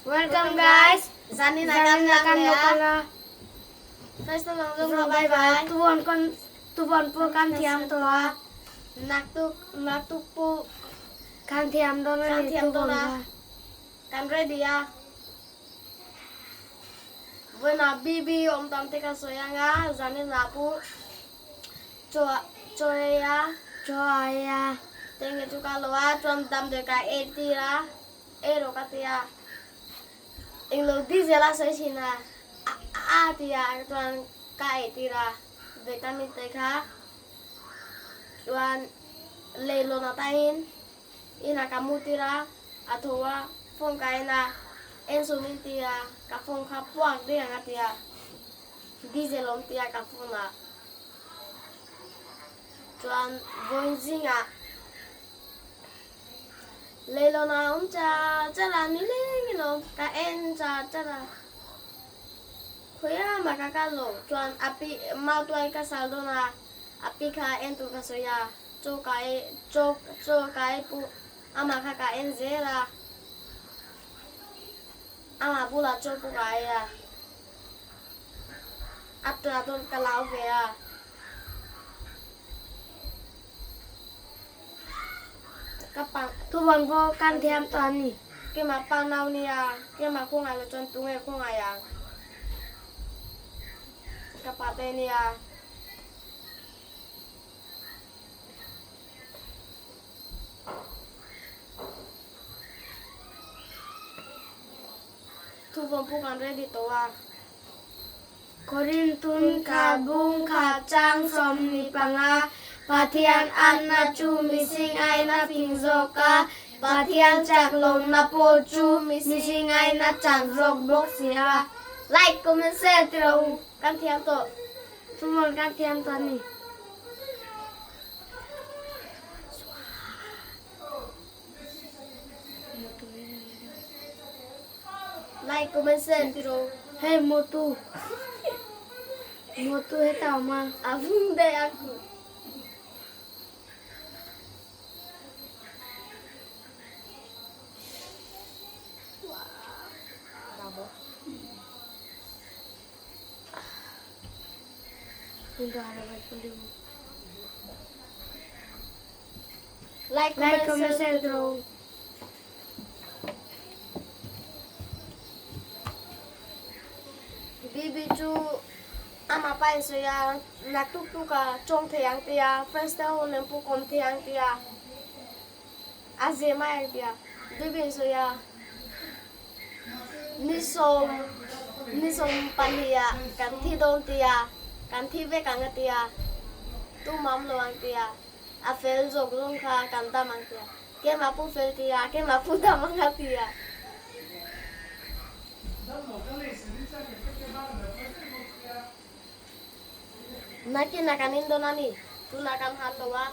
Welcome guys. Zanin ah kan Zanin ah lang kan leh lo a. kal a. First na lang zong kha bye bye. Tuvawn kan tuvawn pawh kan thiam tawh a. Naktuk naktuk pu Kan thiam dawn a kan ni thiam dawn tuvawn a. kha. Kan ready a. Vawiin ah BB awm tam te ka sawi anga zanin ah pu chaw chaw ei a. Chaw ei a. Tenge chu ka lo a chuan damdawi ka ei tir a. Ei rawh ka ti a. Englo diesel a sawi thin a, a ti a chuan ka ei tir a, vitamin te kha chuan leilawn atangin inah ka mu tir a, a tho a, phone ka en a, en sawm in ti a, ka phone kha puak ding ang a ti a, diesel awm ti a ka phone ah chuan vawiin zingah. Leilawn a awm char char a, ni leng in awm, ka en char char a. Khawiah mah ka kal lo, chuan a pi mautuai ka sal dawn a, a pi kha en tur ka sawi a, chaw ka ei chaw chaw ka ei pawh amah kha ka en zel a, amah bulah chaw pawh ka ei a, a tla dawn ka lau ve a. Thuvawn pawh kan thiam tawh a ni. Keimah pa nau nia, keimah khawngaih lo chuan tunge khawngaih ang? Ka pa te nia. Thuvawn pawh kan ready tawh a. Korinthun kha bung kha chang 15, Pathian anna chu mihring aina fing zawk a, Pathian chak lawmna pawh chu mihring aina chak zawk bawk si a. Like, comment, share ti rawh u, kan thiam tawh. Chumawn kan thiam tawh a ni. Like, comment, share ti rawh u. Hei motu motu heta awm a. A vung daih a khu. Like, comment, share ti rawh u. Bibi chu ama pa in sawi a, naktuk tuk a chawng thei ang tia, friends te ho nen pawh kawm thei ang tia, a ze mai ang tia, Bibi in sawi a, ni sawm ni 22 ah kan thi dawn tia, kan thi vek ang a tia, tumah awm lo ang tia. A fel zawk zawng kha kan dam ang tia. Keimah pu fel tia, keimah pu dam ang a tia. Nakin a kan in dawn a ni, tunah kan han lo a.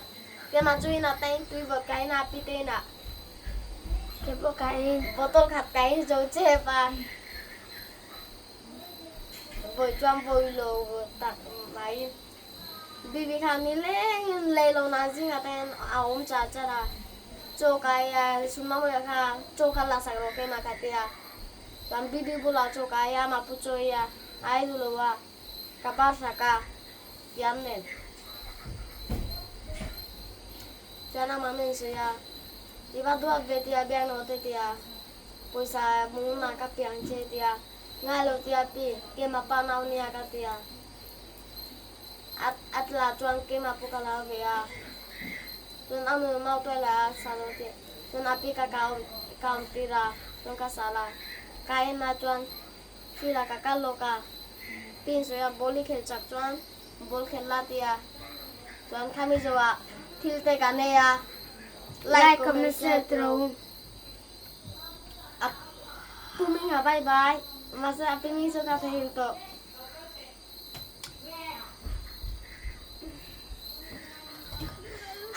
Keimah chu inah tain tui vawt ka in a, pi te inah. Ke pawh ka in. Bottle khat ka in zo chep a. Vawi chuan vawi lo tak mai. Bibi kha nilengin leilawn ah zingah te hian a awm char char a, chaw ka ei a, Sumawia kha chaw kha la sak rawh keimah ka ti a, chuan Bibi bulah chaw ka ei a, amah pu chaw ei a, a ei duh lo a, ka bar sak a, fiam nen. Chuan amah min sawi a, I va duat ve tia biak naw te tia, pawisa mungna ka piang che tia, ngai lo tia pi, keimah pa nau nia ka tia. A tla chuan keimah pawh ka lo ve a, chuan a nu mau tuai la a sa lo tih chuan a pi ka ka awm tir a, chuan ka sal a, ka en ah chuan field ah ka kal lawk a, pi in sawi a ball i khelh chak chuan ball khelh la ti a, chuan khami zawh ah thil te kan ei a, Like, comment, share ti rawh u. A pu hming ah bye bye, mahse a pi hming chu ka theihnghilh tawh.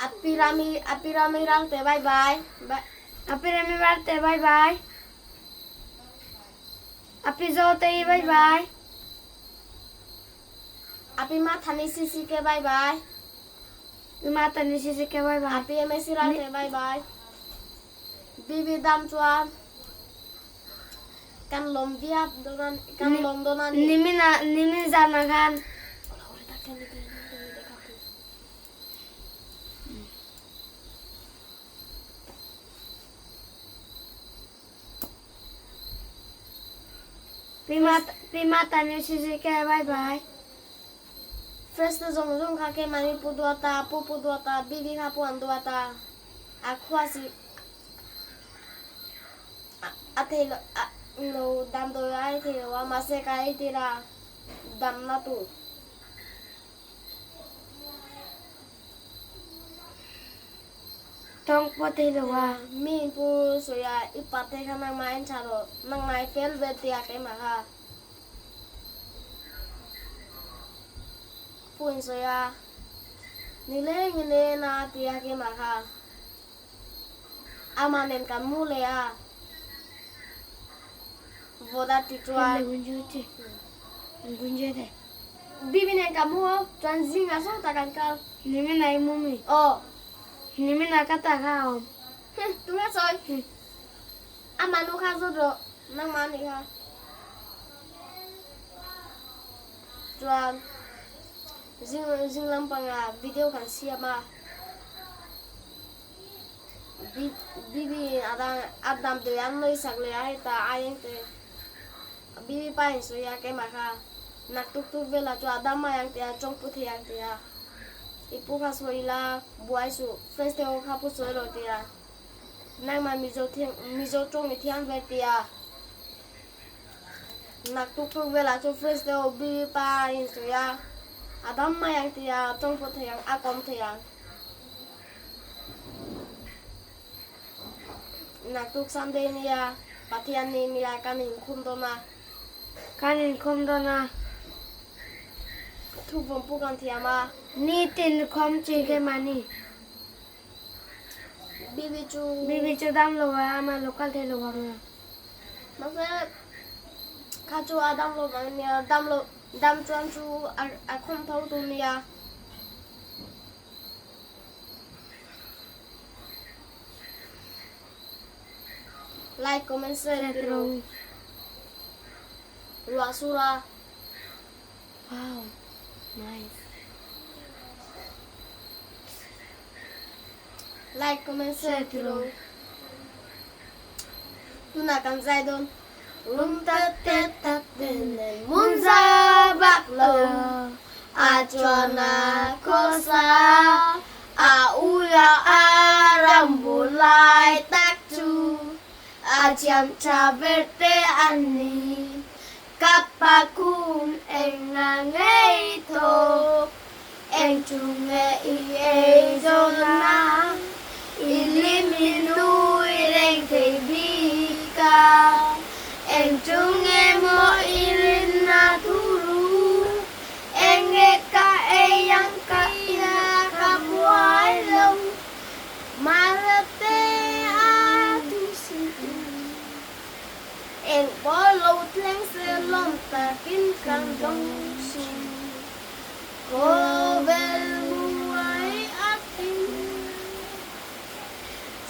Apirami apirami ralte bye bye. Apirami ralte bye bye. Api zote bye bye. Api mathani CCK bye bye. Mathani CCK bye bye. Api MSC ralte bye bye. Bibi dam chuan. Kan lawm viap dawn a kan lawm dawn a ni. Nimin ah nimin zan ah khan. Pi Mata ni si ke bye bye. Friends te zawng zawng kha keimahni Pu Duata, Pu Pu Duata, Bibi kha Pu an Duata, a khua si a thei lo a lo damdawi a ei thei lo a mahse ka ei tir a damna tur. Tawng pawh thei lo a. Mi in pu sawi a i pa te kha nangmah en tha rawh nangmah i fel ve tia keimah kha. Pu in sawi a nileng in en a tia keimah kha. Amah nen kan mu leh a vawt a ti chuan. Bibi nen kan mu a chuan zingah sawtah kan kal. Nimin ah i mu mi? Aw. Nimin ah ka ta kha a awm. Tunge sawi? Amah nu kha zawt rawh nangmah anih kha. Chuan zing zing lampangah video kan siam a. Bibi a dang a damdawi an nawi sak leh a heta a eng te Bibi pa in sawi a keimah kha nak tuk tuk velah chuan a dam mai ang tia tawng pu thei ang tia i pu kha sawi ila buai suh friends te ho kha pu sawi rawh tia nangmah mizo thiang mizo tawng i thiam ve tia nak tuk tuk velah chuan friends te ho Bibi pa in sawi a a dam mai ang tia tawng pu thei ang a kawm thei ang. Naktuk Sunday nia Pathian ni nia kan inkhum dawn a. Kan inkhum dawn a. Thuvawm pawh kan thiam a. Nitin khawm chi khe mahni. Bibi chu. Bibi chu dam lo a, amah lo kal thei lo vang a. Mahse kha chu a dam lo vang nia, dam lo dam chuan chu a khawm tho tur nia. Like, comment, share ti ro. Ruah sur a. Wow, nice. Like, comment, share ti ro. Tunah kan zai dawn. Rum tak te tak te nen mun za bak lo a chuan a khawsa a ui a a ram bu lai tak chu a thiam tha ber te an ni ka pa khum eng nga ngei thawk eng chu nge i ei zawn a i lim i nui reng thei bik a eng chu nge maw i rinna thu ru eng nge ka ei ang ka in a ka buai lo Marate a thu si tu eng pawh lo thleng se lawm takin kan dawng thin. Khawvel muai a tin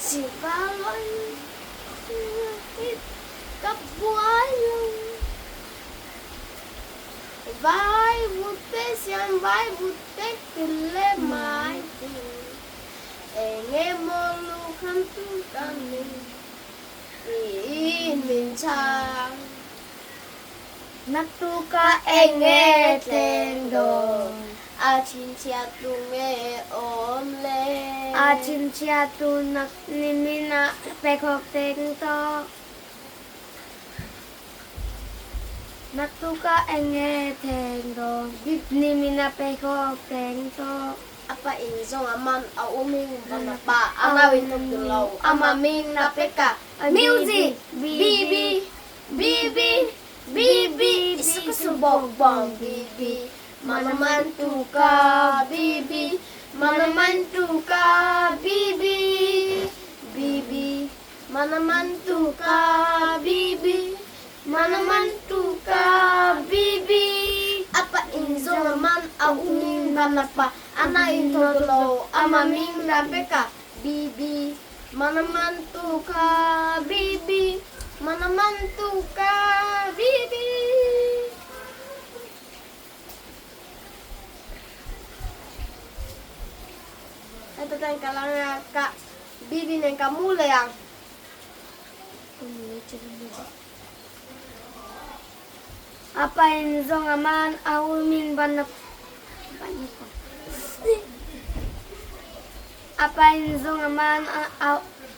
Sipa lawi hi ka buai lo Vai vut te siam vai vut te til leh mai tin Eng emaw lu khan tur ka nei tiin min chhang. Naktuka eng nge tleng dawn? A chhinchhiat tu nge awm le? A chhinchhiat tu nak nimin ah pekhawk teng tawh. Naktuka eng nge thleng dawn? Nimin ah pekhawk teng tawh. A pa in zawng a man a u ming van a pa a nau in thawk duh lo a ma ming na pek a music BB BB BB isukusu bawk bawng BB mana man tu ka BB mana man tu ka BB BB mana man tu ka BB mana man tu ka BB a pa in zawng a man a u ming van a pa a na in thawk lo a ma ming la pek a BB mana man tu ka BB. Manamantu ka bibi. Heta ten ka lang a ka bibi nen ka mu leh ang. A pain zong a man a ulmin ban a A pain zong a man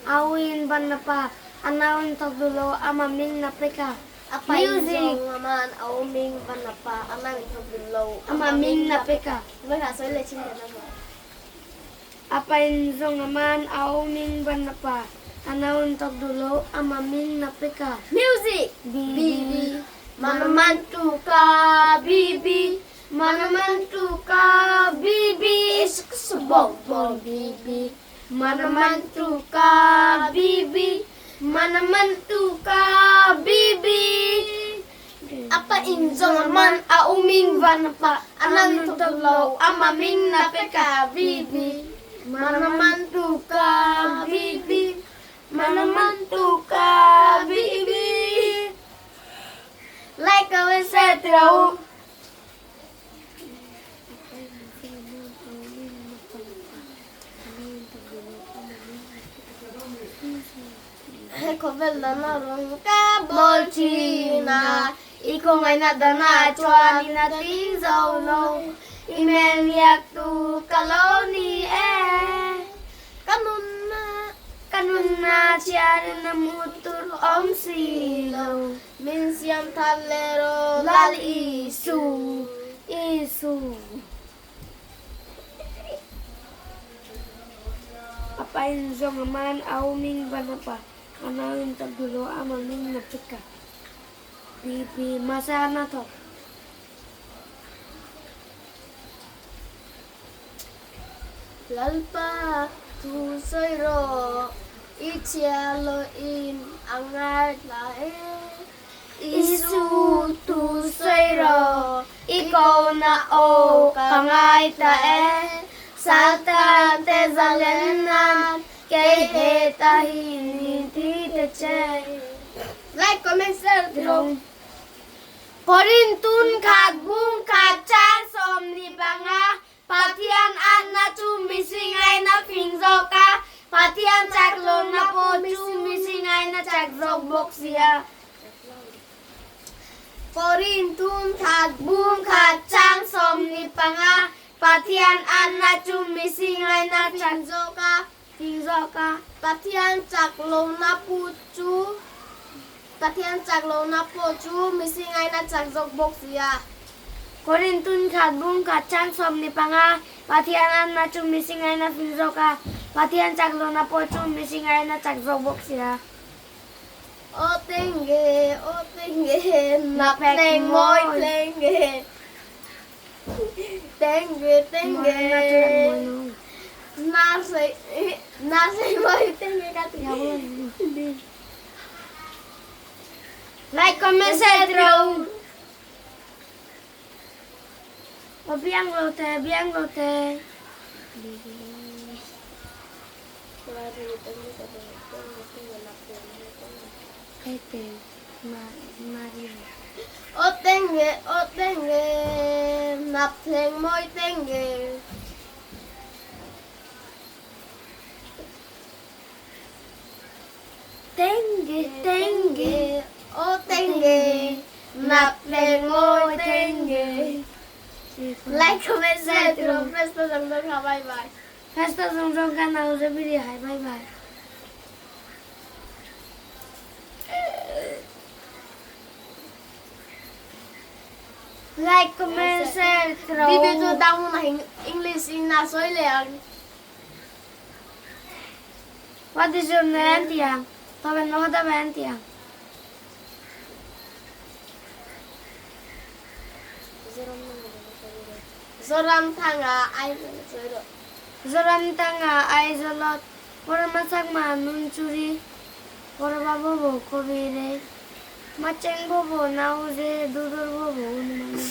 a uin ban a pa a nau in thawk duh lo ama min na pek a. A pain zong a man a uming ban a pa a nau in thawk duh lo ama min na pek a. Voi kha soi le chin te na mo. A pain zong a man a uming ban a pa a nau in thawk duh lo ama min na pek a. Music BB Manamantu ka bibi Manamantu ka bibi Bong bibi Manamantu ka bibi Manamantu ka bibi Apa in zong a man a uming van pa anang thok lo ama ming na pe ka bibi Manamantu ka bibi Manamantu ka bibi Like a said throw. Khawvel dana rawng ka bawl thin a, i khawngaihna dana chuan in a tling zo lo, i hmelhriat tu ka lo ni e. Ka nunna Ka nunna chhiarin a hmuh tur awm si lo. Min siam that leh rawh Lal Isu. Isu. A pain zong a man a uming van a pa a nau in tak duh lo ama min na pek a. PP masa na thawk. Lalpa thu sawi rawh i chhiah in a ngaithla e. Isu thu sawi rawh i kohna aw ka ngaithla e. Satan te zalen nan kei heta hi ni ti te che. Like, comment, share tirh. Korintun khat bung khat chang 15 Pathian anna chu mihring aina fing zawk a, Pathian chak lawmna pawh chu mihring aina chak zawk bawk si a. Korintun khat bung khat chang 15 Pathian anna chu mihring aina chak zawk a, fing zawk a. Pathian chak lawmna pawh chu Pathian chak lawmna pawh chu mihring aina chak zawk bawk si a. Korintun khat bung khat chang 15 Pathian anna chu mihring aina fing zawk a, Pathian chak lawmna pawh chu mihring aina chak zawk bawk si a. Aw tenge, aw tenge, nak teng mawi tenge. Tenge, tenge. Na sei, na sei mawi tenge ka ti. Like, comment, share tirh. Aw biang lo te, biang lo te. Aw tenge, aw tenge, nap thleng mawi tenge. Tenge, tenge, aw tenge, nap thleng mawi tenge. Like, comment, share tirh. Press the zong zong kha bye bye. Festa zong zong ka nau ze biri hai bye bye. Like, comment, share tirh. Bibi chu dang na English in na sawi leh ang. What is your name tiang? Taben lo taben tiang. Zoramthanga Aizawl sawi rawh. Zoramthanga Aizawlot Parama Chakma Nunchuri Paraba Bobo Kobire Macheng Bobo Nauze Dudor Bobo Unumani.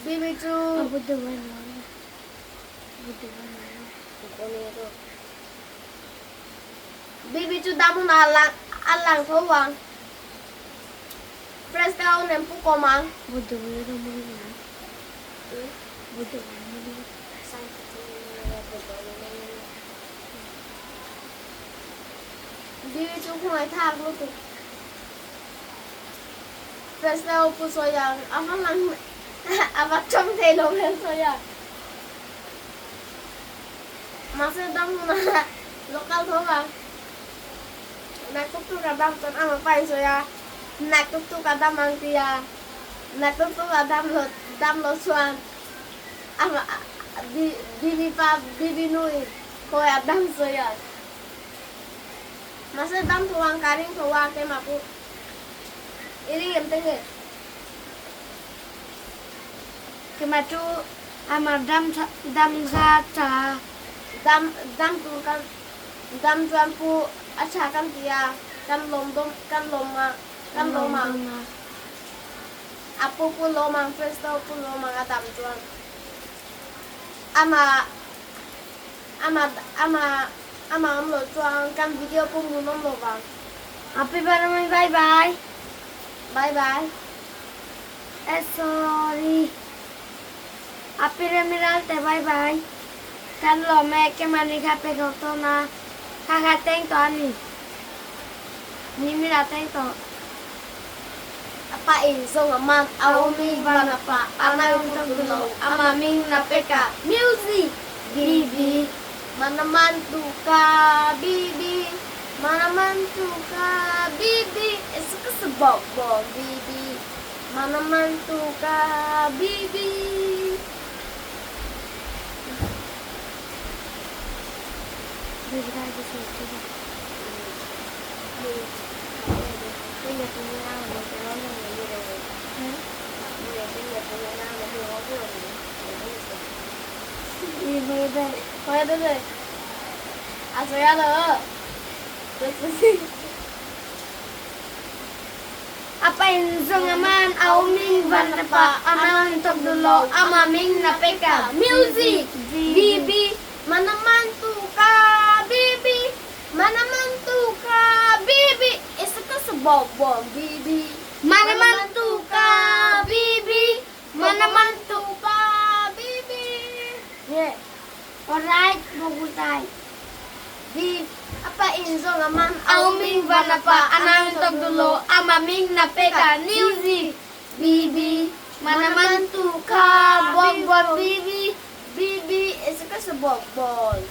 Bibi chu Bibi chu dam hunah a lang a lang tho vang. Fresh ka ho nen pu kawm ang. Bibi chu khawngaih thak lutuk. Fresh ka ho pu sawi ang a va lang a va tawng thei lo hmel sawi ang. Mahse dam hunah local tho vang. Naktuk tuk a dam chuan ama pa in sawi a, naktuk tuk a dam ang ti a, naktuk tuk a dam lo dam lo chuan ama bibi pa bibi nu in khawi a dam sawi a. Mahse dam tho ang ka ring tho a keimah pawh i ring em te nge? Keimah chu ama dam dam za cha. Dam dam tur kan Dam chuan pu a tha kan ti a, kan lawm dawm kan lawm a kan lawm ang. A pu pu lawm ang Presto pu lawm ang a dam chuan ama ama ama ama awm loh chuan kan video pawh hmun awm lo vang. Happy birthday bye bye. Bye bye. Eh sorry. Happy Remiral te bye bye. Kan lawm e, kemani kha pe khawk tawh na, kha kha teng tawh a ni. Ni mila teng tawh. A pa in zawng a man a awm i van a pa a nai awm tak duh lo ama ming na pek a music BB. Mana man tu ka BB mana man tu ka BB esa ka sa bawk bawk BB mana man tu ka BB. A pa in zung a man a um in van a pa a man tuk duh lo ama min na pek a music BB mana man tu ka BB mana man tu ka BB esa ka sa bawk bawk BB mana man tu ka BB mana man tu ka BB yeah. Alright bogutai B a pa in zong a man a um in van a pa a nang tuk duh lo ama min na pek a music BB mana man tu ka bawk bawk BB BB esa ka sa bawk bawk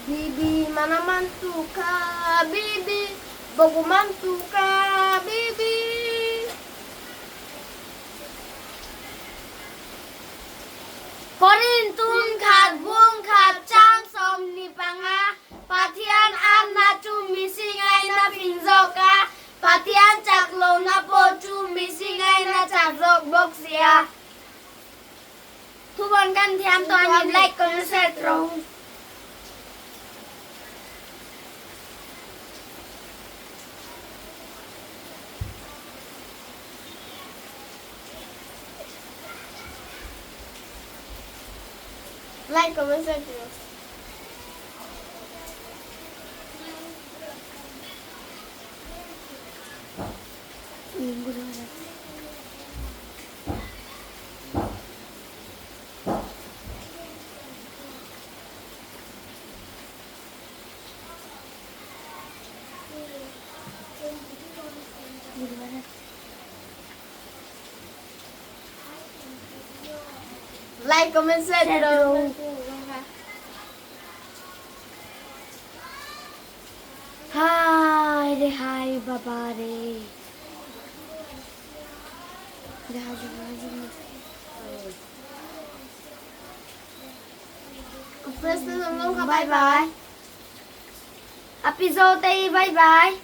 BB mana man tu ka BB bogu man tu ka BB. Korin tun khat bung khat chang 25 Pathian anna chu misingai na fing zawk a, Pathian chak lohna pawh chu misingai na chak zawk bawk sia. Thuvawn kan thiam tawh a ni like comment share tawh. Like comment share tawh. Like comment share tawh. Hai রে হাই বাবা রে। Bye bye. Episode bye bye.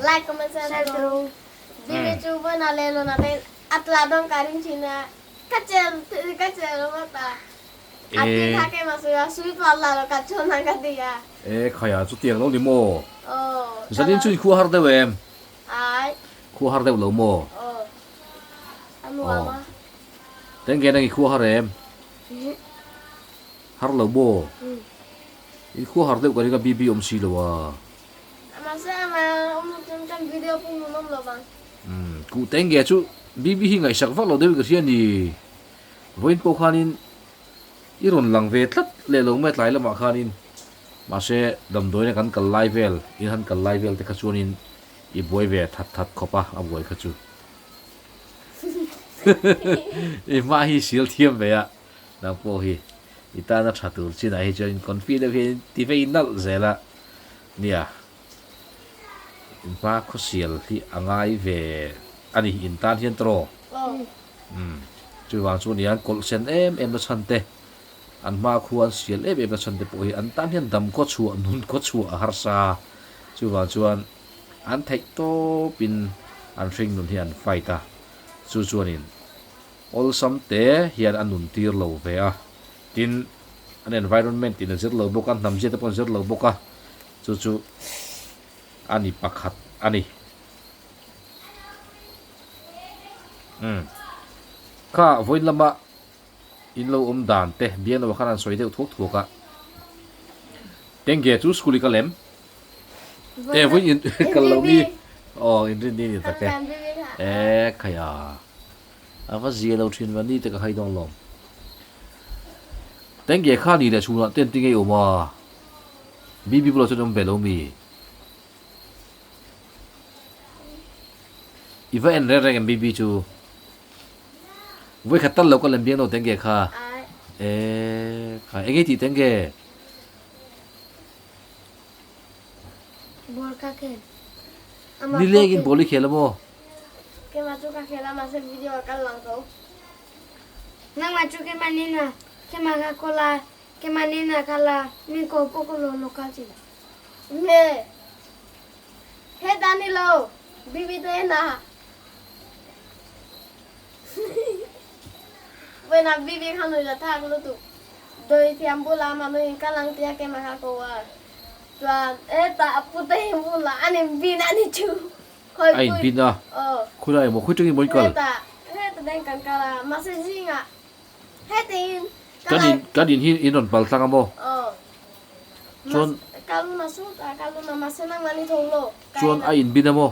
Like comment share Share tawh. tawh. BB chu vawiin ah leh lawn ah te a tla dawn ka ring thin a, ka chel ka chel ringawt a, a ti kha keimah sawi a, sui pawh a la lo ka chhawn ang ka ti a. E khaia chutiang lo ni maw? Aw. Zanin chu in khua har deuh em? Ai. Khua har deuh lo maw? Aw. A nuam a. Tengge nang i khua har em? Har lo maw? In khua har deuh ka ring a BB awm si lo a. Mahse amah awm lo chuan kan video pawh hmun awm lo vang. Umm kuh tengge chu BB hi ngaihsak vak lo deuh in ka hria ni. Vawiin pawh khanin i rawn lang ve tlat leh lo mai tlai lamah khanin mahse damdawiina kan kal lai vel in han kal lai vel te kha chuanin i buai ve that that khawp a a buai kha chu. I hma hi sial thiam ve a. Nang pawh hi i tana tha tur chinah hi chuan confi deuh hian ti vei nalh zel a, nia in hma khawsial hi a ngai ve a ni in tan hian tawh umm chuvang chu nia an kawlh sen em em na chhan te an hma khua an sial em em na chhan te pawh hi an tan hian dam khaw chhuah nun khaw chhuah a harsa chuvang chuan an theih tawp in an hring nun hi an fight a chu chuanin. Awlsam te hian a nun tir lo ve a, tin an environment in a zir lo bawk a, hnam zia te pawh an zir lo bawk a, chu chu a ni pakhat a ni. Umm kha vawiin lama in lo awm dan te biang lo khan an sawi deuh thuak thuak a, Tengge chu school i kal em? E vawiin in kal lo mi? Aw inrinni ni tak e. E khaia. A va zia lo thin va ni te ka hai dawn lawm. Tengge kha ni leh chhunah ten ti ngei awm a. BB bulah chuan awm ve lo mi. I va en reng reng em BB chu. Vawi khat tal lo ka lem biang lo Tengge kha. E kha engei tih Tengge. Ball ka khel. Nilengin ball i khel a maw? Keimah chu ka khel a mahse video ah kan lang tho. Nangmah chu keimah nena keimah ka kawl a keimah nena ka la min ko pawh ka lo lo kal chin. Me heta ni lo bibi te na Wena bibi kha nui la thak lutuk doi thiam bula ma nui ka lang tia keimah ka ko a chuan heta a pute hi bula an in bin a ni chu. A in bin a, khawilai emaw khawi tangin maw in kal? Kan in kan in hi in rawn pal tlang a maw? Chuan chuan a in bin a maw?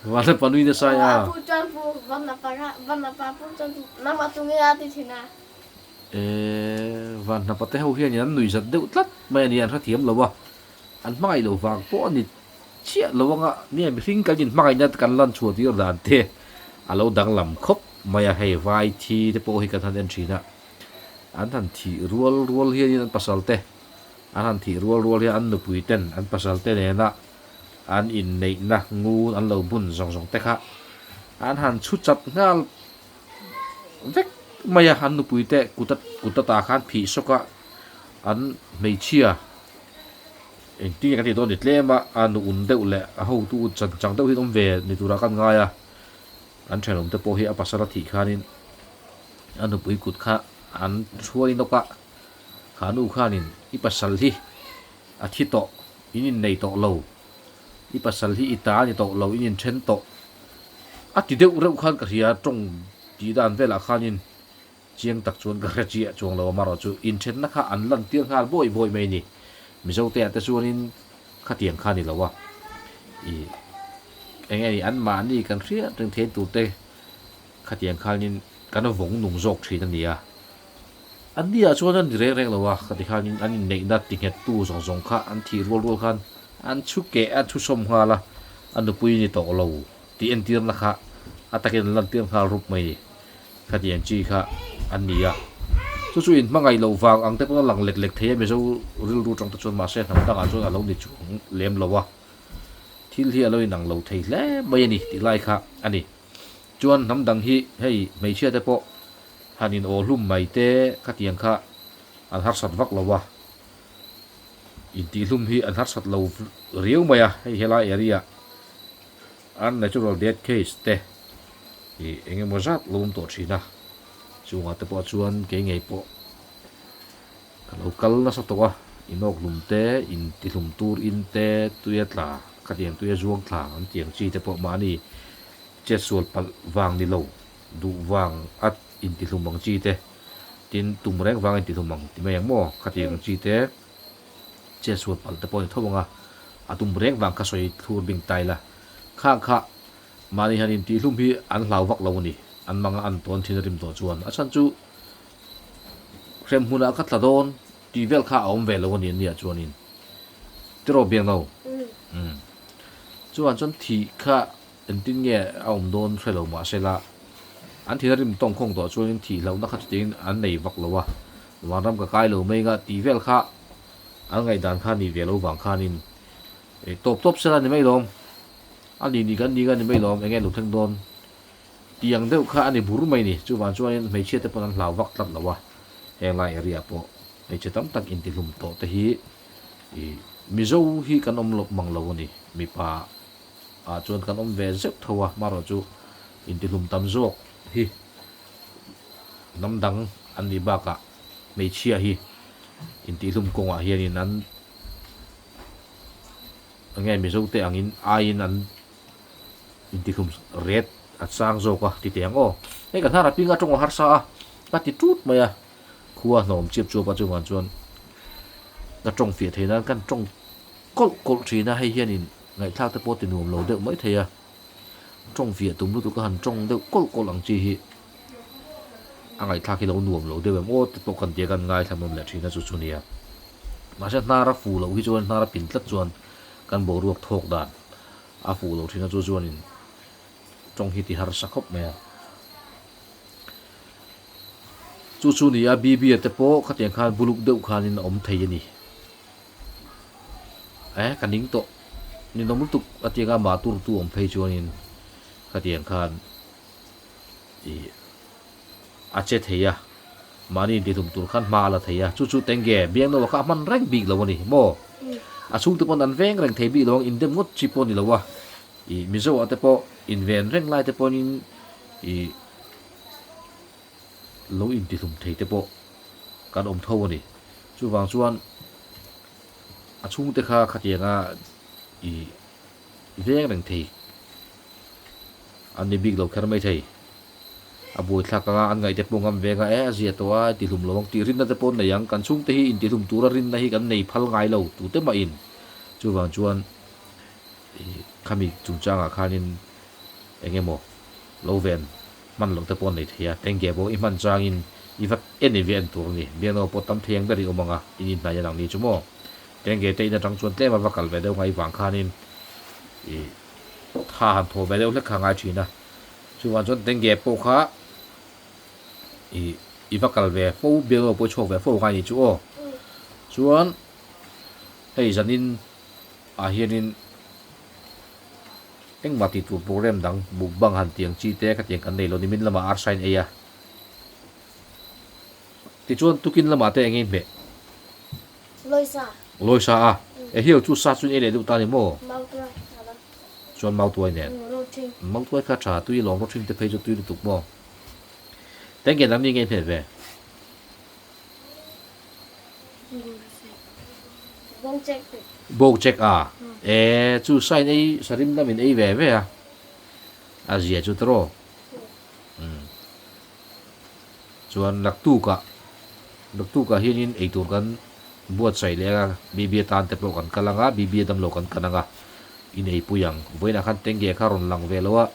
Vanlapa nui nasa a. Eee van hnapa te ho hian an nuih zat deuh tlat mai a ni, an hrethiam lo a, an hmangaih lo vang pawh a ni chiah lo anga nia mihring kan inhmangaihna kan lan chhuah tir dan te a lo danglam khawp mai a, hei vai thi te pawh hi kan han en thin a, an han thih rual rual hianin an pasal te an han thih rual rual hian an nupui ten an pasal te nena an inneihna ngun an lo bun zawng zawng te kha an han chhu chat nghal vek mai a, an nupui te kut a kut ata khan phih sawk a, an hmeichhia engtin nge kan tih dawn ni tlem a, a nu un deuh leh a hotu chan chang deuh hi an awm ve ni turah khan ngai a, an thenawm te pawh hi a pasal a thih khanin a nupui kut kha an hruai nawk a, kha nu khanin i pasal hi a thi tawh in innei tawh lo, i pasal hi i ta a ni tawh lo in inthen tawh. A ti deuh reuh khan ka hria, tawng tih dan velah khanin chiang tak chuan ka hre chiah chuang lo a, amaherawhchu inthenna kha an lantir nghal bawi bawi mai a ni. Mizote ah te chuanin khatiang kha a ni lo a, ih eng nge ni anmahni kan hriat reng thein tur te khatiang khanin kan vawng nung zawk thin a ni a. Anni ah chuan an ni reng reng lo a, khati khanin an inneihna ti nghettu zawng zawng kha an thih rual rual khan an chhu keh a, chhu sawm nghal a, a nupui ni tawh lo tih entirna kha a takin an lantir nghal rup mai ni. Khatiang chi kha an ni a, chu chu inhmangaih loh vang ang te pawn a lang lek lek thei a, Mizo rilru tang te chuan mahse hnam dangah chuan a lo ni chuang lem lo a, thil hi a lo inang lo thei hle mai a ni tih lai kha a ni. Chuan hnam dang hi hei hmeichhia te pawh han in aw hlum mai te khatiang kha an harsat vak lo a. Intihlum hi an harsat lo riau mai a, hei helai area unnatural death case te ih eng emaw zat lo awm tawh thin a, chungah te pawh chuan kei ngei pawh ka lo kal nasa tawh a, inawkhlum te, intihlum tur in te, tuia tla, khatiang tuia zuang thla an tih ang chi te pawh mahni chetsual palh vang ni lo, duh vang a intihlum ang chi te, tin tum reng vang a intihlum ang ti mai ang maw, khatiang ang chi te. Chetsual palh te pawh a ni tho ang a, a tum reng vang kha sawi thlur bing ta ila. Khang kha mahni han intihhlum hi an hlau vak lo a ni, an manga an tawn thin a rim tawh chuan. A chhan chu hrem hmunah ka tla dawn tih vel kha a awm ve lo a ni ania chuanin. Tiraw Biangno? Umm. Chuan chuan thih kha engtin nge a awm dawn hre lo mahsela an thin a rim tawng khawng tawh chuanin thih hlauhna kha chutiangin an nei vak lo a. Vanram ka kai lo mai nga tih vel kha an ngaihdan kha ni ve lo vang khanin eh tawp tawp sela ni mai lawm, a ni ni kan ni nga ni mai lawm enge lo thleng dawn tih ang deuh kha a ni bur mai ni. Chuvang chuanin hmeichhia te pawn an hlau vak tlat lo a, heng lai area pawh hmeichhe tam tak intihlum tawh te hi ih Mizo hi kan awm lo mang lo a ni, mipa ah chuan kan awm ve zeuh tho a, marawh chu intihlum tam zawk hi. Hnam dang an nih bakah hmeichhia hi intihhlum kawngah hianin an enge Mizote angin aiin an intihlum ret a chang zawk a ti teh ang aw. Hei ka hnar a ping a tawng a harsa a, ka ti tut mai a, khua hnawm chiap chuap a chuvang chuan ka tawng fiah thei nan kan tawng kawlh kawlh thin a, hei hianin ngaihthlak te pawh ti nuam lo deuh mai thei a. Tawng fiah tum lutuk a han tawng deuh kawlh kawlh ang chi hi a ngaihthlak hi lo nuam lo deuh em aw te pawh kan tia kan ngaithla nawm leh thin a chu chu nia. Mahse hnar a fuh loh hi chuan hnar a pin tlat chuan kan boruak thawk dan a fuh loh thin a chu chuanin tawng hi ti harsa khawp mai a. Chu chu nia Bibia te pawh khatiang khan buluk deuh khanin a awm thei a ni. Eh ka ning tawh ninawm lutuk a tianga mah tur tu awm phei chuanin khatiang khan ih a che thei a mahni intihlum tur khan hma a la thei a chu chu tenge biangno kha a hman reng bik lo a ni maw a chhungte pawn an veng reng thei bik lo ang indem ngawt chi pawh a ni lo a ih mizo ah te pawh inven reng lai te pawhin ih lo intihlum thei te pawh kan awm tho a ni. Chuvang chuan a chhungte kha khatianga i veng reng thei an ni bik lo kher mai thei. A buaithlak anga an ngaihte pawh ngam veng a, e a zia tawh a, tihlum lo ang tih rinna te pawh an nei ang. Kan chhungte hi intihlum tura rinna hi kan nei phal ngai lo tute mahin. Chuvang chuan i khami chungchangah khanin eng emaw lo ven hman loh te pawh an nei thei a, tengge pawh i hman changin i va en i ve en tur a ni. Biaknaw pawh tam thei ang ber i awm ang a, in inhnai an ang ni chu maw? Tengge te in atang chuan tlem a va kal ve deuh ngai vang khanin i tha han thaw ve deuh hlek kha a ngai thin a. Chuvang chuan tengge pawh kha i i va kal ve fo, biaknaw pawh i chhuak ve fo ngai ni chu aw. Chuan hei zanin ah hianin Engmah tih tur program dang mukbang han tiang chi te ka tiang kan nei lo nimin lamah arsa in ei a. Tichuan tukin lamah te eng hmeh? Lawisa. Lawisa a. E hiau chu sa chu in ei leh deuh ta ni maw? Mautuai a la. Chuan mautuai nen. Rothing. Mautuai kha tha tui lawm rothing te phei chu tui lutuk maw? Tengge nang ni ngei hmeh ve? Bawngchek a? E, chu sain ei sarim lamin ei ve ve a, a zia chu tawh. Umm. Chuan naktukah, naktukah hianin eitur kan buatsaih leh a, Bibi atan te pawh kan kal ang a, Bibi damlo kan kan ang a, in eipui ang. Vawiinah khan Tengge kha rawn lang ve lo a,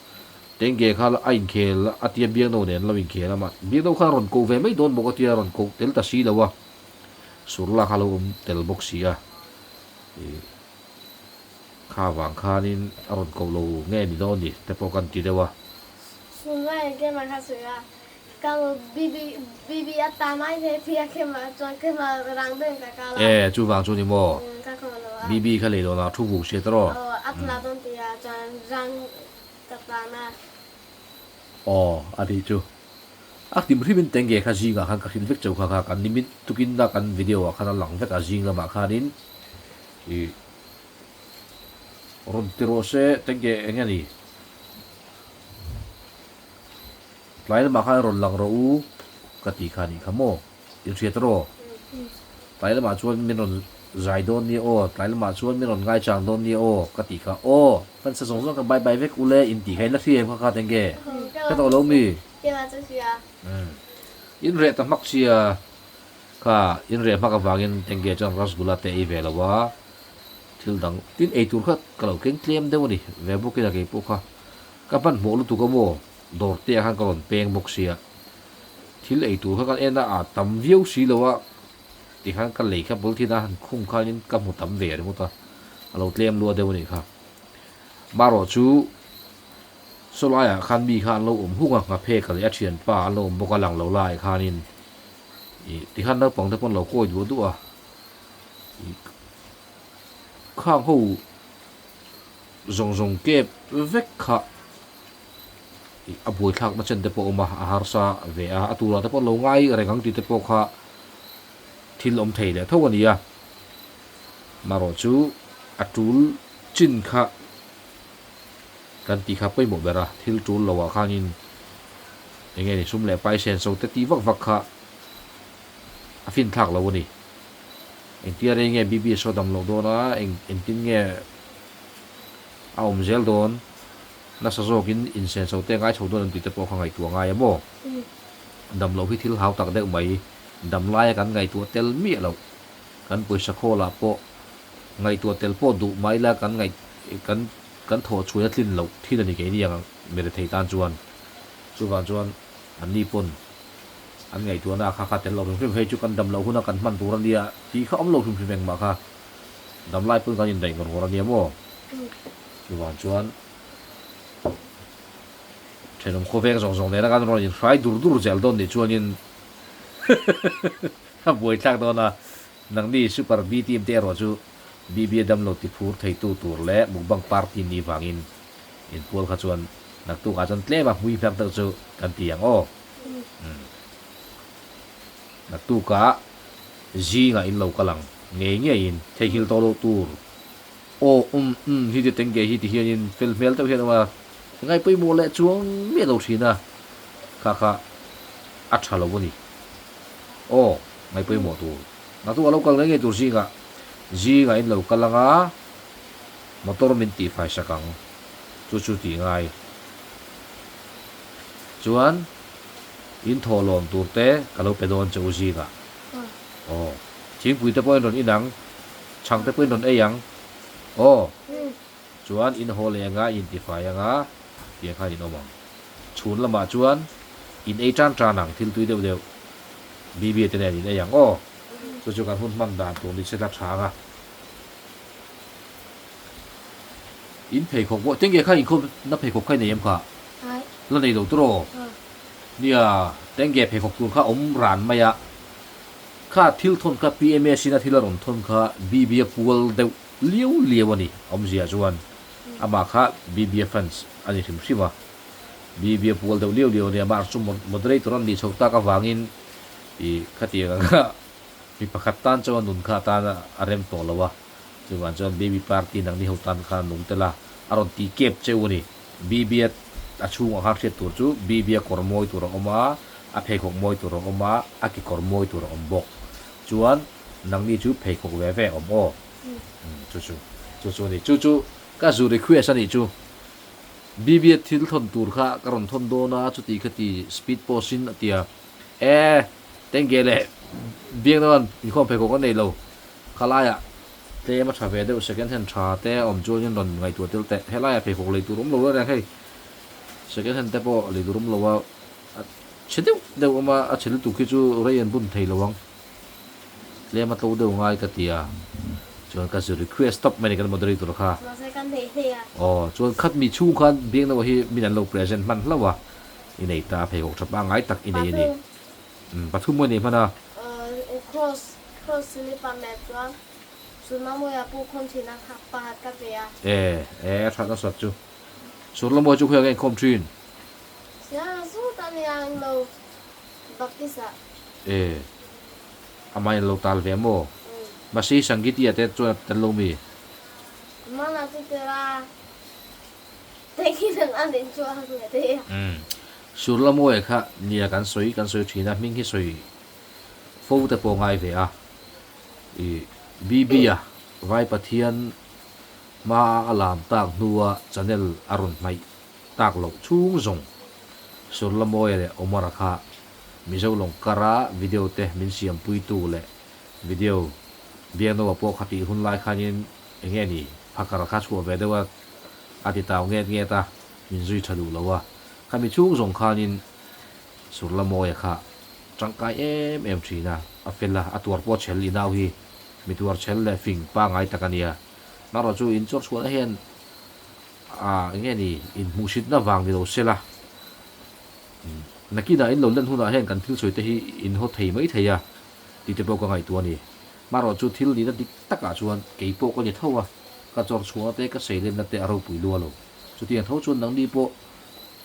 Tengge kha a inkhel a tia Biakno nen an lo inkhel a mah Biakno kha a rawn koh ve mai dawn bawk a tia a rawn koh tel ta si lo a, Surla kha a lo awm tel bawk si a, ih kha vang khanin a rawn koh lo nge ni dawn ni te pawh kan ti deuh a. Surla engkim a kha sawi a, ka bibi bibi a ta mai ve tia kema chuan kema rang deuhin ka kal a. E chuvang chu ni maw? Ka koh lo a. Bibi kha lei dawnah thu vuk hriat rawh. Aw a tla dawn tia chuan rang Ka tan a. Aw, a tih chu. A hlim hlimin tenge kha zingah khan ka hrilh vek chauh kha kha kan nimin tukin na kan video ah khan a lang vek a zing lamah khanin. I rawn ti rawh se tenge eng nge ni? Tlai lamah khan rawn lang rawh u ka ti kha nih kha maw? In hriat rawh. Tlai lamah chuan min rawn zai dawn nia aw, tlai lamah chuan min rawn ngaichang dawn nia aw ka ti kha aw. Fan sa zawng zawng kha bye bye vek ule in tih kha in la hria em kha kha tenge? Ka tawh lo mi? In reh ta hmak sia. Kha in reh hmak avangin Tenge chuan rasgula te ei ve lo a, thil dang tin ei tur kha ka lo keng tlem deuh a ni ve bawkin a keipawh kha ka hmanhmawh lutuk a maw dawr te ah khan ka rawn peng bawk sia, thil ei tur kha kan en a a tam viau si lo a tikhan ka lei kha polythene a han khung khanin ka hmu tam ve ringawt a, a lo tlem lua deuh a nih kha. Marawh chu. Saw laiah khan mi kha an lo awm hung a, Nghapheka leh a thianpa an lo awm bawk a, lang lo laiah khanin ih tikhan naupang te pawh an lo kawi duah duah a, ih khang ho zawng zawng kep vek kha ih a buaithlakna chen te pawh a awm a, a harsa ve a, a turah te pawh an lo ngai reng ang tih te pawh kha thil awm thei leh tho a ni a, marawh chu a tul chin kha. Kan tih kha pawimawh ber a, thil tul lo ah khanin eng nge ni sum leh pai sen so te tih vak vak kha a fin thlak lo a ni. Engtia rei nge BBS a dam loh dawn a, eng engtin nge a awm zel dawn, nasa zawkin insen so te a ngai chho dawn em tih te pawh kha ngaihtuah ngai a maw? Dam loh hi thil hau tak deuh mai, dam laia kan ngaihtuah tel miah loh, kan pawisa khawlah pawh ngaihtuah tel pawh duh mai la kan ngaih kan kan thawh chhuai a tlin loh thin a ni keini ang mi rethei tan chuan. Chuvang chuan anni pawn an ngaihtuahna a kha kha tel lo hrim hrim hei chu kan dam loh huna kan hman tur a nia tih kha awm lo hrim hrim engmah kha dam lai pawn kan indaih ngawr ngawr a nia maw. Chuvang chuan thenawm khawveng zawng zawng nena kan rawn inhrai dur dur zel dawn nih chuanin a buaithlak dawn a. Nangni Super B team te erawh chu BB a damlo ti phur theitu tur leh mukbang party ni vangin inpual kha chuan naktukah chuan tlem a hmui hmer deuh chu kan ti ang aw. Umm. Naktukah zingah in lo kal ang ngei ngeiin theihnghilh tawh loh tur aw umm umm hi ti teng ge hi ti hianin fel hmel deuh hian a awm a, ngai pawimawh leh chuang miah lo thin a, kha kha a tha lo a ni. Aw. Ngai pawimawh tur. Naktuk a lo kal ngei ngei tur zingah zingah in lo kal anga motor min tih fai sak ang chu chu tih ngai. Chuan in thawhlawm tur te ka lo pe dawn che u zingah. Aw thingpui te pawh in rawn in ang, chhang te pawh in rawn ei ang. Aw chuan in haw leh anga in ti fai anga tiang khan in awm ang. Chhun lamah chuan in ei tan tan ang thil tui deuh deuh. Bibi te nen in ei ang aw. Chu chu kan hun hman dan tur ni se la tha ang a. In pheikhawk pawh tenge kha inkhawm na pheikhawk kha i nei em kha? La nei lo turaw? Nia, tenge pheikhawk tur kha awm ran mai a. Kha thil thawn kha PMS in a thil a rawn thawn kha Bibi a pual deuh liau liau a ni awmzia chuan amah kha Bibi a fans a ni hrim hrim a. BB a pual deuh liau liau a nia, mahse chu moderator an nih chhoh tak avangin ih khatiang anga mi pakhat tan chuan nun kha atan a rem tawh lo a, chuvang chuan BB party nangni ho tan khan nung tel a, a rawn tih kep cheu a ni. BB a a chhungah khan hriat tur chu BB a kawr mawi tur a awm a, a pheikhawk mawi tur a awm a, a kekawr mawi tur a awm bawk. Chuan nangni chu pheikhawk ve ve a awm aw. Chu chu chu chu a ni. Chu chu ka zu request a nih chu. BB a thil thawn tur kha ka rawn thawn dawn a, chuti kha ti speed post in a ti a, E, tengge leh biak dawn inkhawm phei kawk a nei lo, khalaiah tlem a tha ve deuh second hand tha te a awm chuan in rawn ngaihtuah tel teh, helaiah pheikhawk lei tur awm lo reng hei, second hand te pawh lei tur awm lo a, a chhe deuh deuh awm a, a chhe lutuk hi chu rei an bun thei lo ang. Tlem a tlo deuh ngai ka ti a, chuan ka zir request tawp mai a ni kan moderator kha. Mahse kan neih hle a. Aw, chuan khat mi chhung khan Biaknaua hi min an lo present hman hlauh a, i nei ta pheikhawk tha pangngai tak i nei a ni. Pathum. Umm, pathum maw i nei hman a? Aw, cross, cross slip-a map chuan Surmamuia pawh khawm thin a, pakhat ka pe a. E, e, a that nasat chu. Surlamawia chu khawiah nge inkhawm thin? Siang zut a nia englo. Baptist ah. E, amah in lo tal ve maw? Mahse Sangiti-a te chuan a tel lo mi? Mana chu tira Tengin an in chu a nge te. Umm. Surlamawia kha nia kan sawi kan sawi thin a, hming hi sawi fo te pawh ngai ve a. I BB-a Vai Pathian hmaa a lam tak hnua channel a rawn hnaih tak loh chhung zawng Surlamawia leh Omar-a kha Mizo lawng kara video te min siampuitu leh video Biaknoa pawh kha tih hun lai khanin enge ni phakar kha chhuah ve deuh a a ti tau nget nget a, min zui tha duh lo a. Khami chhung zawng khanin Surlamawia kha tangkai em em thin a, a fel a, a tuar pawh chhel i nau hi mi tuar chhel leh fing pangai tak a nia. Marawh chu in chawrchhuahna hian a enge ni inhmuhsitna vang ni lo sela. Nakinah in lo len hunah hian kan thil sawi te hi in haw thei mai thei a tih te pawh ka ngaihtuah a ni. Marawh chu thil nihna dik takah chuan kei pawh ka ni tho a, ka chawr chhuahna te ka seilenna te a ropui lua lo. Chutiang tho chuan nangni pawh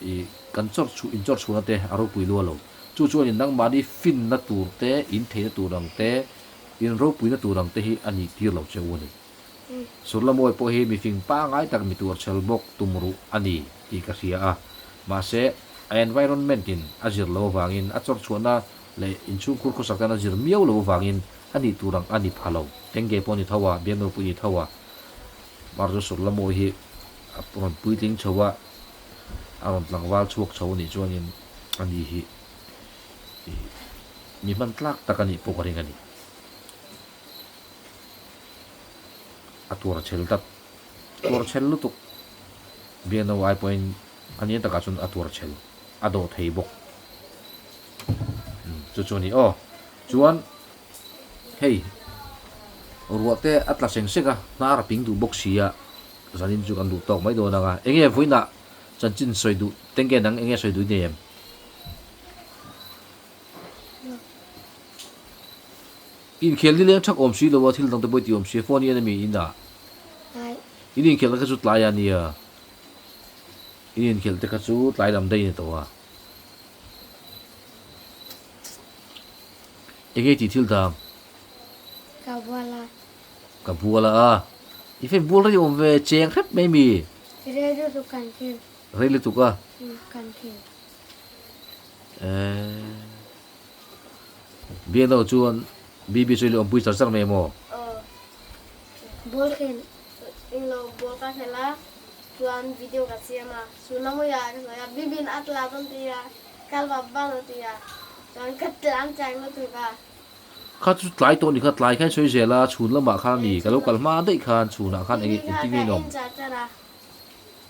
i kan chawr chhuah in chawr chhuahna te a ropui lua lo. Chu chuan in nangmahni finna tur te, in theihna tur ang te, in ropuina tur ang te hi a nih tir lo che u a ni. Surlamawi pawh hi mifing pangai tak mi tur chhel bawk tum ruh a ni tih ka hria a, mahse a environment in a zir lo avangin a chawrchhuahna leh inchhungkhur khawsak tan a zir miau lo avangin a nih tur ang a ni pha lo. Tengge pawh a ni tho a, Biangno pawh i ni tho a, Marzu Surlamawi hi a rawn puitling chho a, a rawn tlangval chhuak chho a nih chuanin a ni hi mi hman tlak tak a nih pawh ka ring a ni. A tuar chhel tlat, tuar chhel lutuk. Biakno ai pawhin a nia takah chuan a tuar chhel, a dawh thei bawk. Chu chu a ni aw. Chuan hei ruah te a tla seng seng a, hnar a ping duh bawk si a, zanin chu kan duh tawk mai dawn ang a. Enge vawiinah chanchin sawi duh, tenge nang enge sawi duh i nei em? Inkhel ni leng thak awm si lo a, thil dang te pawh i ti awm si a, phone hi en a mi in dah? In inkhelh te kha chu tlai a nia, in inkhelh te kha chu tlai lam daih a ni tawh a. Enge i tih thil dang? Ka bual a. Ka bual a, i fan bual rei awm ve, cheng hrep mai mi? Rei lutuk kan khel. Rei lutuk a? Kan khel. Eeh. Biakno chuan BB chu i lo awmpui char char mai maw? Aw. Ball khel. Englo ball ka khel a, chuan video ka siam a, Sunamuia ka sawi a, BB in a tla dawn ti a, kal vap vap a ti a, chuan ka tlan chak lutuk a. Kha chu tlai tawh ni kha, tlai khan sawi zel a, chhun lamah khan a ni, ka lo kal hma daih khan chhunah khan eng engtin nge in awm? BB kha ka en char char a,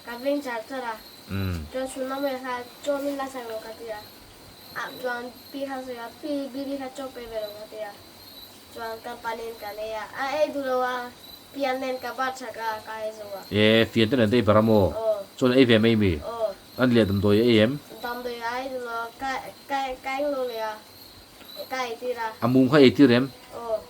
ka veng char char a, chuan Sunamuia kha chaw min la chak lo ka ti a. Ah chuan pi kha sawi a, pi Bibi kha chaw pe ve lo ka ti a, chuan ka panin kan ei a, a ei duh lo a, pian nen ka bat chak a, ka ei zo a. E, fian te nen te ei ber a maw? Aw. Chuan ei ve mai mi? Aw. An leh damdawi a ei em? Damdawi a ei duh lo a, ka ka ka eng lo leh a, ka ei tir a. A mum kha ei tir em? Aw.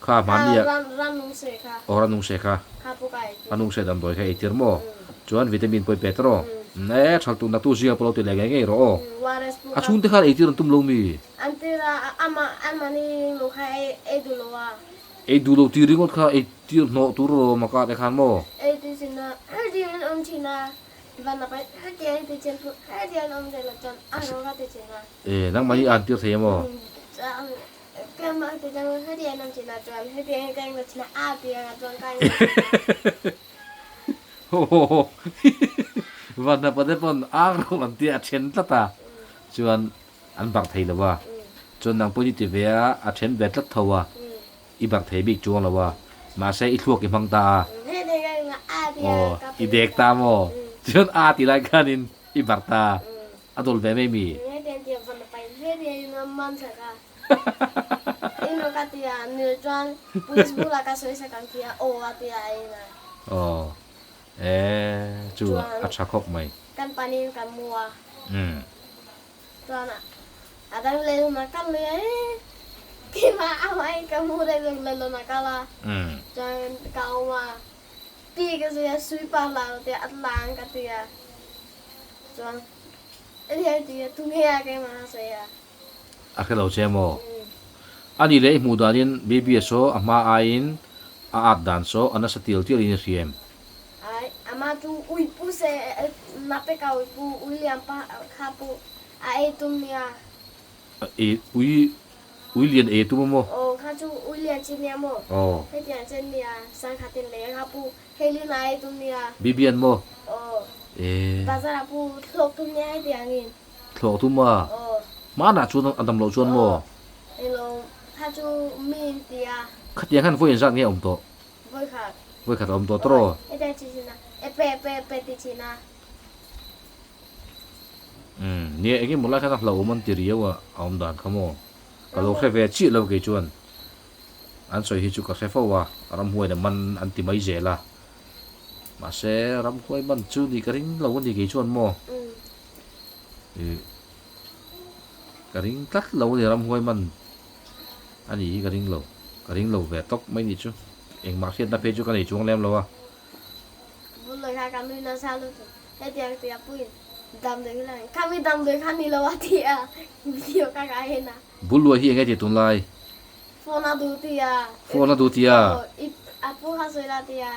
Kha hmani a. Ran ran nung se kha. Aw ran nung se kha. Kha pawh ka ei tir. Ran nung se damdawi kha ei tir maw? Chuan vitamin pawh i pe tawh. E thal tu natu zinga pawh lo ti leh ngei ngei rawh aw. A chhungte khan ei tir an tum lo mi? An tir a, ama anmahni lo kha ei ei duh lo a. Ei duh lo tih ringawt kha ei tir hnawh tur rawh maka te khan maw? Ei ti chin a, hetiang in awm thin a, van a pai hetiang in ti chin hetiang in awm thei lo chuan a rawh ka ti chin a. E nangmahni an tir thei emaw? Vanhnapa te pawn ang rawh an tia a then tlat a, chuan an barh thei lo a, chuan nang pawhin i ti ve a, a then ve tlat tho a, i barh thei bik chuang lo a, mahse i thluak i hmang ta a, aw i dek ta maw, chuan a ti lai khanin i barh ta a, a dawl ve mai mi. Aw e chu a tha khawp mai. Umm. Umm. A hre lo che maw? A nih leh i hmuh danin baby a saw a hma aiin a at dan saw a nasa tial tial in i hria em? Ai, ama chu ui pu se na peka ui pu ui lian pa kha pu a ei tum nia. E ui ui lian ei tum a maw? Aw kha chu ui lian chi nia maw? Aw. Hetiang chen nia sangkhat in lei kha pu hei lin a ei tum nia. Bibian maw? Aw. E. Bazar ah pu thlawk tum nia hetiang in. Thlawk tum a? Aw. Hmanah chuan a dam loh chuan maw? Aw. Ilo kha chu mi in ti a. Khatiang khan vawi engzat nge a awm tawh? Vawikhat. Vawikhat a awm tawh tawh aw. Aw hetiang chi chin a. E pe pe pe ti chin a. Umm nia eng emaw lai khan a hlauhawm an ti riau a a awm dan kha maw? Ka lo hre ve chiah lo kei chuan. An sawi hi chu ka hre fo a, ramhuain a man an ti mai zel a. Mahse ramhuai man chu nih ka ring lo a ni kei chuan maw? Ih ka ring tlat lo a ni ramhuai man a nih hi ka ring lo. Ka ring lo ve tawp mai nih chu. Engmah hriatna phei chu ka nei chuang lem lo a. Bulloi kha ka nui nasa lutuk. Hetiang tia puiin damdawi hi lang khami damdawi kha ni lo a ti a video kha ka en a. Bulluai hi enge ti tunlai? Phone a duh ti a. Phone a duh ti a. Aw i a pu kha sawi la ti a.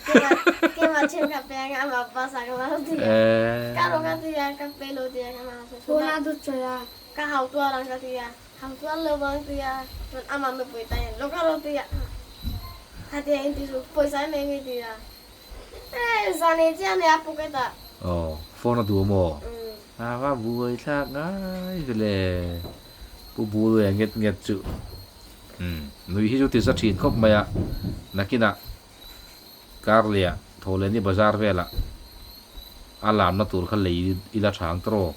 Kema kema then kha pe anga ama bus ah ka la ti a. Ka rawh ka ti a ka pe lo ti a ka ma sawi Phone a duh chawi a. Ka hau tuar ang ka ti a. Hau tuar lo vang ti a. Chuan ama nupui ta hian lo ka rawh ti a. Khatia in ti chu pawisa nei mi ti a. Aw, phone a duh maw? A va buai thlak ngai ve le. Pu Buluia nget nget chu. Umm, nui hi chu ti za thin khawp mai a. Nakinah Karleh Thawhlehni bazar velah a lamna tur kha lei ila tha ang tawh.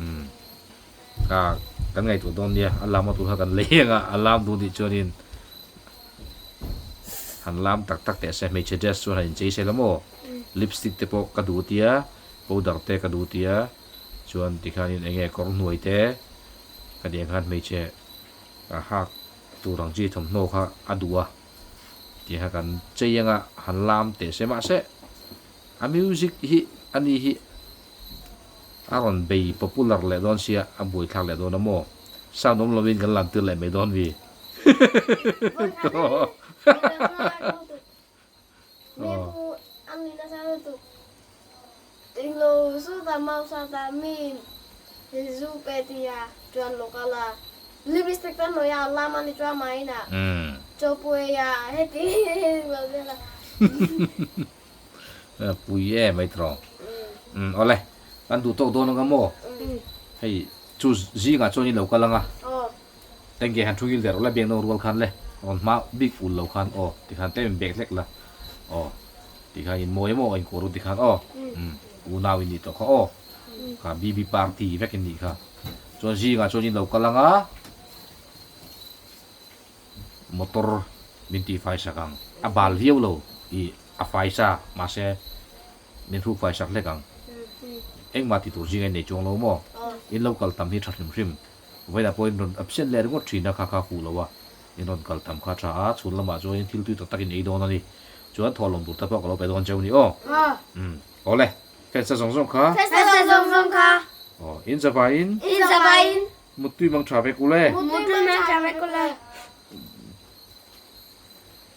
Umm, ka kan ngaihtuah dawn nia, a lamna tur kha kan lei ang a, a lam duh nih chuanin. Han lam tak tak teh se hmeichhe dress chuan han inchei sel a maw lipstick te pawh ka duh tia powder te ka duh tia chuan tikhanin eng nge kawr hnuai te ka tih ang khan hmeichhe a hak tur ang chi thawmhnaw kha a duh a tih kha kan chei anga han lam teh se mahse a music hi a ni hi a rawn bei popular leh dawn sia a buaithlak leh dawn a maw sound awm lovin kan lam tir leh mai dawn mi. Pui e mai tawh. Awle, kan duh tawk dawn anga maw? Hei chu zingah chuan i lo kal anga. Enge han thu ngil der ula biak no rual khan le rawn hma bik ul lo khan aw tikhan tlem in bek hlek la aw tikhan in mawi emaw in kuah ru tikhan aw umm unau in nih tawh kha aw kha BB party vek in nih kha chuan zingah chuan in lo kal anga motor min tih fai sak ang a bal viau lo i a fai sa mahse min hruk fai sak hlek ang engmah ti tur zinga in nei chuang lo maw in lo kal tam hi tha hrim hrim. Vawiinah pawh in rawn absent leh ringawt thin a, kha kha fuh lo a, in rawn kal tam kha tha a, chhun lamah chuan in thil tui tak tak in ei dawn a ni. Chuan thawhlawm tur te pawh ka lo pe dawn cheu ni aw. Umm. Awle, fans a zawng zawng kha. Fans a zawng zawng kha. Aw, in zavaiin. In zavaiin. Muttui mang tha vek ule. Muttui mang tha vek ule.